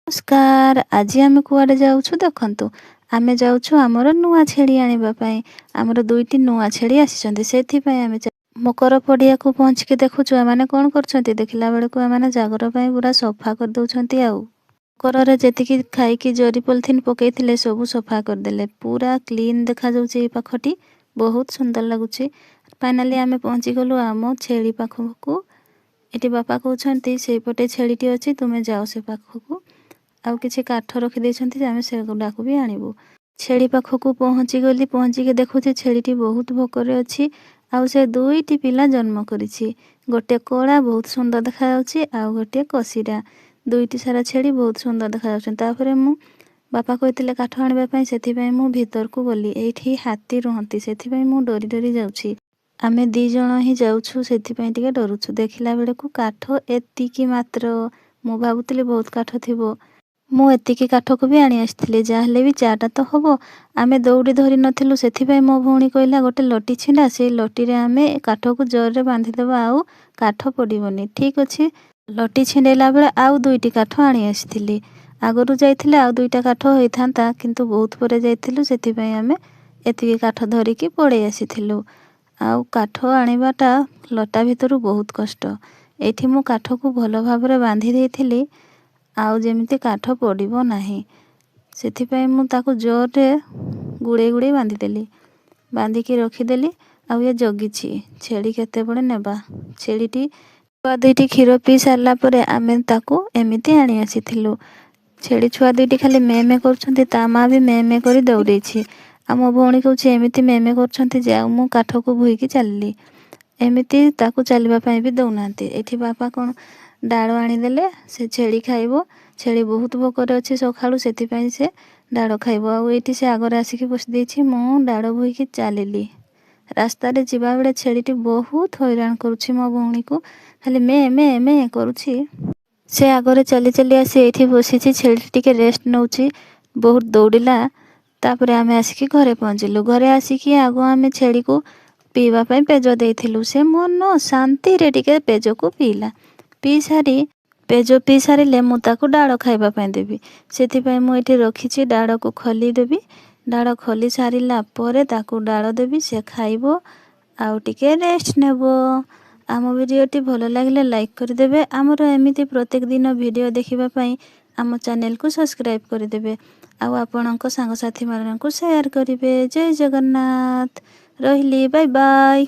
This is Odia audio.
ନମସ୍କାର। ଆଜି ଆମେ କୁଆଡ଼େ ଯାଉଛୁ ଦେଖନ୍ତୁ। ଆମେ ଯାଉଛୁ ଆମର ନୂଆ ଛେଳି ଆଣିବା ପାଇଁ। ଆମର ଦୁଇଟି ନୂଆ ଛେଳି ଆସିଛନ୍ତି, ସେଥିପାଇଁ ଆମେ ମକର ପଡ଼ିଆକୁ ପହଞ୍ଚିକି ଦେଖୁଛୁ ଏମାନେ କ'ଣ କରୁଛନ୍ତି। ଦେଖିଲା ବେଳକୁ ଏମାନେ ଜାଗର ପାଇଁ ପୁରା ସଫା କରିଦେଉଛନ୍ତି। ଆଉ ମକରରେ ଯେତିକି ଖାଇକି ଜରି ପଲିଥିନ୍ ପକେଇଥିଲେ, ସବୁ ସଫା କରିଦେଲେ। ପୁରା କ୍ଲିନ୍ ଦେଖାଯାଉଛି ଏଇ ପାଖଟି, ବହୁତ ସୁନ୍ଦର ଲାଗୁଛି। ଫାଇନାଲି ଆମେ ପହଞ୍ଚିଗଲୁ ଆମ ଛେଳି ପାଖକୁ। ଏଠି ବାପା କହୁଛନ୍ତି, ସେଇପଟେ ଛେଳିଟି ଅଛି, ତୁମେ ଯାଅ ସେ ପାଖକୁ। ଆଉ କିଛି କାଠ ରଖିଦେଇଛନ୍ତି, ଆମେ ସେଗୁଡ଼ାକୁ ବି ଆଣିବୁ। ଛେଳି ପାଖକୁ ପହଞ୍ଚିଗଲି। ପହଞ୍ଚିକି ଦେଖୁଛି ଛେଳିଟି ବହୁତ ଭୋକରେ ଅଛି ଆଉ ସେ ଦୁଇଟି ପିଲା ଜନ୍ମ କରିଛି। ଗୋଟେ କଳା, ବହୁତ ସୁନ୍ଦର ଦେଖାଯାଉଛି, ଆଉ ଗୋଟିଏ କସିରା। ଦୁଇଟି ସାରା ଛେଳି ବହୁତ ସୁନ୍ଦର ଦେଖାଯାଉଛନ୍ତି। ତାପରେ ମୁଁ ବାପା କହିଥିଲେ କାଠ ଆଣିବା ପାଇଁ, ସେଥିପାଇଁ ମୁଁ ଭିତରକୁ ଗଲି। ଏଇଠି ହାତୀ ରୁହନ୍ତି, ସେଥିପାଇଁ ମୁଁ ଡରି ଡରି ଯାଉଛି। ଆମେ ଦୁଇ ଜଣ ହିଁ ଯାଉଛୁ, ସେଥିପାଇଁ ଟିକେ ଡରୁଛୁ। ଦେଖିଲା ବେଳକୁ କାଠ ଏତିକି ମାତ୍ର। ମୁଁ ଭାବୁଥିଲି ବହୁତ କାଠ ଥିବ। ମୁଁ ଏତିକି କାଠକୁ ବି ଆଣି ଆସିଥିଲି। ଯାହାହେଲେ ବି ଚାଟା ତ ହବ। ଆମେ ଦଉଡ଼ି ଧରି ନଥିଲୁ, ସେଥିପାଇଁ ମୋ ଭଉଣୀ କହିଲା, ଗୋଟେ ଲଟି ଛିଣ୍ଡା, ସେଇ ଲଟିରେ ଆମେ କାଠକୁ ଜୋରରେ ବାନ୍ଧିଦେବା ଆଉ କାଠ ପଡ଼ିବନି। ଠିକ୍ ଅଛି। ଲଟି ଛିଣ୍ଡେଇଲା ବେଳେ ଆଉ ଦୁଇଟି କାଠ ଆଣି ଆସିଥିଲି। ଆଗରୁ ଯାଇଥିଲେ ଆଉ ଦୁଇଟା କାଠ ହେଇଥାନ୍ତା, କିନ୍ତୁ ବହୁତ ପରେ ଯାଇଥିଲୁ, ସେଥିପାଇଁ ଆମେ ଏତିକି କାଠ ଧରିକି ପଳେଇ ଆସିଥିଲୁ। ଆଉ କାଠ ଆଣିବାଟା ଲଟା ଭିତରୁ ବହୁତ କଷ୍ଟ। ଏଇଠି ମୁଁ କାଠକୁ ଭଲ ଭାବରେ ବାନ୍ଧି ଦେଇଥିଲି, ଆଉ ଯେମିତି କାଠ ପଡ଼ିବ ନାହିଁ, ସେଥିପାଇଁ ମୁଁ ତାକୁ ଜୋରରେ ଗୁଡ଼େଇ ଗୁଡ଼େଇ ବାନ୍ଧିଦେଲି। ବାନ୍ଧିକି ରଖିଦେଲି ଆଉ ଇଏ ଜଗିଛି ଛେଳି କେତେବେଳେ ନେବା। ଛେଳିଟି ଛୁଆ ଦୁଇଟି କ୍ଷୀର ପିଇ ସାରିଲା ପରେ ଆମେ ତାକୁ ଏମିତି ଆଣି ଆସିଥିଲୁ। ଛେଳି ଛୁଆ ଦୁଇଟି ଖାଲି ମେ ମେ କରୁଛନ୍ତି, ତା ମା ବି ମେ ମେ କରି ଦୌଡ଼େଇଛି। ଆଉ ମୋ ଭଉଣୀ କହୁଛି, ଏମିତି ମେ ମେ କରୁଛନ୍ତି ଯେ ଆଉ ମୁଁ କାଠକୁ ବୋହିକି ଚାଲିଲି। ଏମିତି ତାକୁ ଚାଲିବା ପାଇଁ ବି ଦେଉନାହାନ୍ତି। ଏଠି ବାପା କ'ଣ ଡାଳ ଆଣିଦେଲେ, ସେ ଛେଳି ଖାଇବ। ଛେଳି ବହୁତ ଭୋକରେ ଅଛି ସକାଳୁ, ସେଥିପାଇଁ ସେ ଡାଳ ଖାଇବ। ଆଉ ଏଇଠି ସେ ଆଗରେ ଆସିକି ବସି ଦେଇଛି, ମୁଁ ଡାଳ ବୋହିକି ଚାଲିଲି। ରାସ୍ତାରେ ଯିବାବେଳେ ଛେଳିଟି ବହୁତ ହଇରାଣ କରୁଛି ମୋ ଭଉଣୀକୁ, ଖାଲି ମେ ମେ ମେ କରୁଛି। ସେ ଆଗରେ ଚାଲି ଚାଲି ଆସି ଏଇଠି ବସିଛି। ଛେଳିଟି ଟିକେ ରେଷ୍ଟ ନେଉଛି, ବହୁତ ଦୌଡ଼ିଲା। ତାପରେ ଆମେ ଆସିକି ଘରେ ପହଞ୍ଚିଲୁ। ଘରେ ଆସିକି ଆଗ ଆମେ ଛେଳିକୁ ପିଇବା ପାଇଁ ପେଜ ଦେଇଥିଲୁ। ସେ ମନ ଶାନ୍ତିରେ ଟିକେ ପେଜକୁ ପିଇଲା। ପିଇ ସାରି, ପେଜ ପିଇ ସାରିଲେ ମୁଁ ତାକୁ ଡାଳ ଖାଇବା ପାଇଁ ଦେବି। ସେଥିପାଇଁ ମୁଁ ଏଠି ରଖିଛି, ଡାଳକୁ ଖୋଲି ଦେବି। ଡାଳ ଖୋଲି ସାରିଲା ପରେ ତାକୁ ଡାଳ ଦେବି, ସେ ଖାଇବ ଆଉ ଟିକେ ରେଷ୍ଟ ନେବ। ଆମ ଭିଡ଼ିଓଟି ଭଲ ଲାଗିଲେ ଲାଇକ୍ କରିଦେବେ। ଆମର ଏମିତି ପ୍ରତ୍ୟେକ ଦିନ ଭିଡ଼ିଓ ଦେଖିବା ପାଇଁ ଆମ ଚ୍ୟାନେଲକୁ ସବସ୍କ୍ରାଇବ୍ କରିଦେବେ ଆଉ ଆପଣଙ୍କ ସାଙ୍ଗସାଥିମାନଙ୍କୁ ସେୟାର କରିବେ। ଜୟ ଜଗନ୍ନାଥ। ରହିଲି, ବାଇ ବାଇ।